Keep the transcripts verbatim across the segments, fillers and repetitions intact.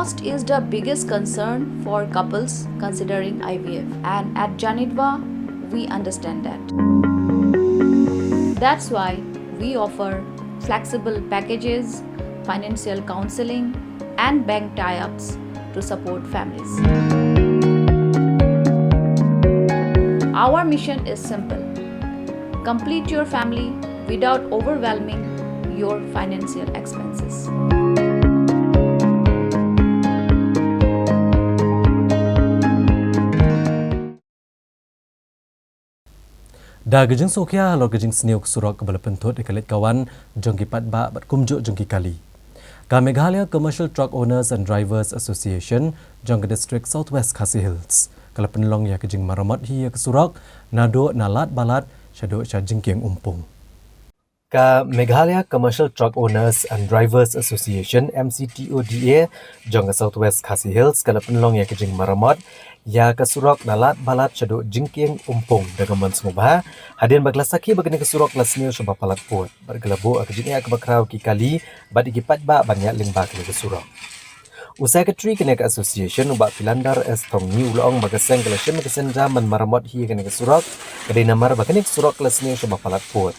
Cost is the biggest concern for couples considering I V F, and at Janitva, we understand that. That's why we offer flexible packages, financial counseling, and bank tie ups to support families. Our mission is simple: complete your family without overwhelming your financial expenses. Da ka jingsngewkhia halor ka jingsniew ka surok kaba la pynthut ïa ka leit ka wan jong ki paidbah bad kumjuh jong ki kali, ka Meghalaya Commercial Truck Owners and Drivers Association jong ka District South West Khasi Hills ka la pynlong ïa ka jingmaramot hi ïa ka surok naduh na Ladbalat shaduh sha Jingkieng Umpung. Ka Meghalaya Commercial Truck Owners and Drivers Association, M C T O D A, jong ka South West Khasi Hills ka la pynlong ïa ka jingmaramot ïa ka surok na Ladbalat shaduh Jingkieng Umpung da ka mon sngewbha hadien ba ka la sakhi ba kane ka surok ka la sniew shaba palat pud bad ka la buh ïa ka jingeh kaba khraw ïa ki kali bad ïa ki paidbah ban ïaid lyngba kane ka surok. U Secretary kane ka association, u Bah Philander S Thongni, u la ong ba ka seng ka la shim ïa ka sienjam ban maramot hi ïa kane ka surok ka dei namar ba kane ka surok ka la sniew shaba palat pud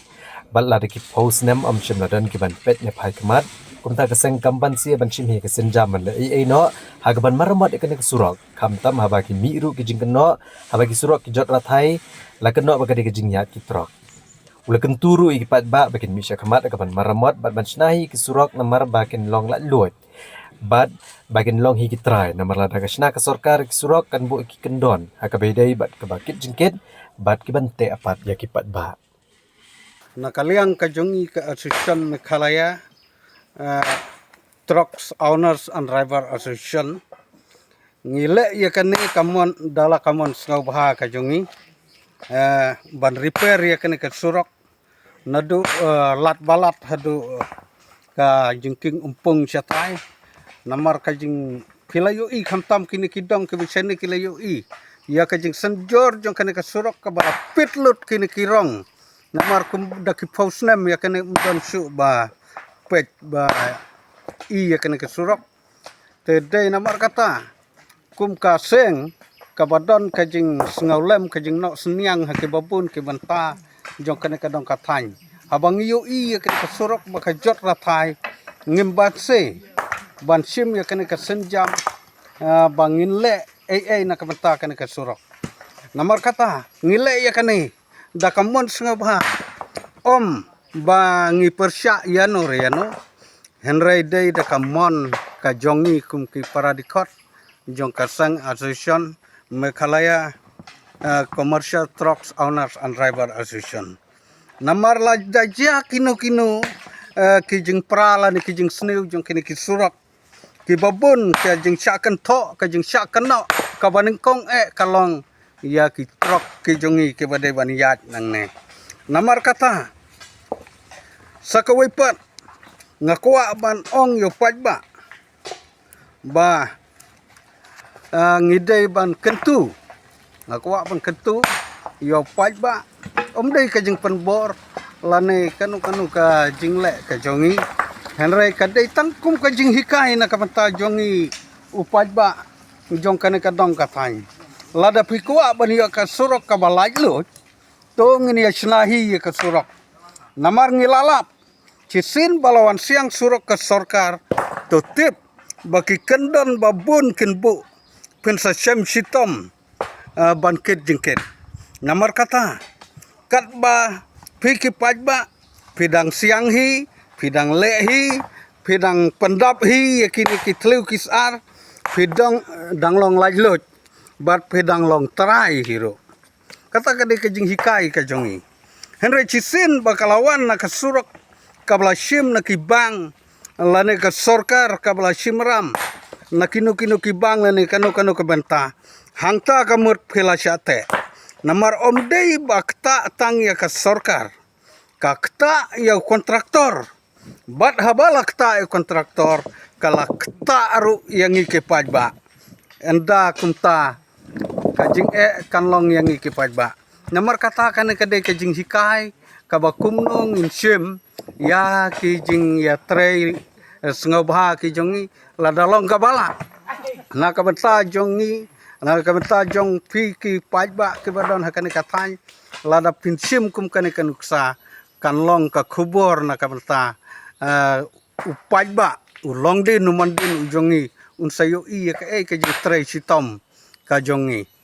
bad lada ki phew snem ym shym la don kiban peit ne phai khmat. Kumta ka seng kam banse ban shim hi ïa ka sienjam ban leh ei ei noh ha kaban maramot ïa kane ka surok, khamtam haba ki mih ruh ki jingkynnoh haba ki surok ki jot rathai, la kynnoh ba ka dei ka jingïaid ki trok. U la kyntu ruh ïa ki paidbah ba kin mih shakmat ha kaban maramot bad ban shna hi ïa ki surok namar ba kin long laitluid bad ba kin long hi ki trai, namar lada ka shna ka sorkar ïa ki surok kan buh ïa ki kyndon ha kaba ïadei bad kaba kit jingkit bad kiban teh apat ïa ki paidbah. Na ka liang ka jong ngi ka Association Meghalaya, eh, Trucks Owners and Driver Association, ngi leh ïa kane ka mon da la ka mon sngewbha ka jong ngi, eh, ban repair ïa kane ka surok naduh, eh, Ladbalat haduh, eh, ka Jingkieng Umpung shatai. Namar ka jing, phi la ïohi khamtam kine ki dong kiba shane ki la ïohi ïa ka jingsynjor jong kane ka surok kaba la pit lut kine ki rong. Namar kum da ki phew snem ïa kane ym don shuh ba peit ba i ïa kane ka surok. Te dei namar kata kum ka seng kaba don ka jingsngewlem, ka jingnoh synñiang ha kiba bun ki bynta jong kane ka dong ka thaiñ. Haba ngi ïohi ïa kane ka surok ba ka jot rathai, ngim banse ban shim ïa kane ka sienjam, ah, ba ngin leh ei ei na ka bynta kane ka surok. Namar kata ngi leh ïa kane da ka mon sngewbha, ym ba ngi pyrshah ïano re ïano, hynrei dei da ka mon ka jong ngi kum ki para dkhot jong ka seng Association Meghalaya, eh, Commercial Trucks Owners and Driver Association. Namar lada jia kino kino, eh, ki jingpra lane ki jingsniew jong kine ki surok, kiba bun ka jingshah kynthoh, ka jingshah kynnoh kaba nyngkong eh ka long ïa ki trok ki jong ngi kiba dei ban ïaid nangne. Namar kata, sa kawei pat nga kwah ban ong ïa u paidbah ba, ah, ngi dei ban kyntu, nga kwah ban kyntu ïa u paidbah, ym dei ka jingpynbor lane kano kano ka jingleh ka jong ngi, hynrei ka dei tang kum ka jinghikai na ka bynta jong ngi u paidbah jong kane ka dong ka thaiñ. Lada phi kwah ban ïoh ka surok kaba laitluid, to ngin ïa shna hi ïa ka surok. Namar ngi la lap shisien ba la wan siang surok ka sorkar, to tip ba ki kyndon ba bun kin buh, phin sa shem shitom, ah, ban kit jingkit. Namar kata, katba phi ki paidbah phi dang siang hi, phi dang leh hi, phi dang pyndap hi ïa kine ki thliew ki sar, phi dang, dang long laitluid bad phi dang long trai hi ruh. Kata ka dei ka jinghikai ka jong ngi. Hynrei shisien ba ka la wan na ka surok kaba la shim na ki bank, lane ka sorkar kaba la shim ram na kino kino ki bank lane kano kano ka bynta, hangta ka mut phi la shah teh. Namar ym dei ba ktah tang ïa ka sorkar, ka ktah ïa u kontraktor. Bad haba la ktah ïa u kontraktor, ka la ktah ruh ïa ngi ki paidbah. Ynda kumta ka jingeh kan long ïa ngi ki paidbah. Namar kata kane ka dei ka jinghikai kaba kumno ngin shim ïa ki jingïatrei, eh, sngewbha ki jong ngi, lada long kaba lah na ka bynta jong ngi, na ka bynta jong phi ki paidbah kiba don ha kane ka thaiñ, lada phin shim kum kane ka nuksa, kan long ka khubor na ka bynta, eh, u paidbah, u longdien, u mandien u jong ngi, un sa ïohi ïa kaei ka jingtrei shitom ka jong ngi.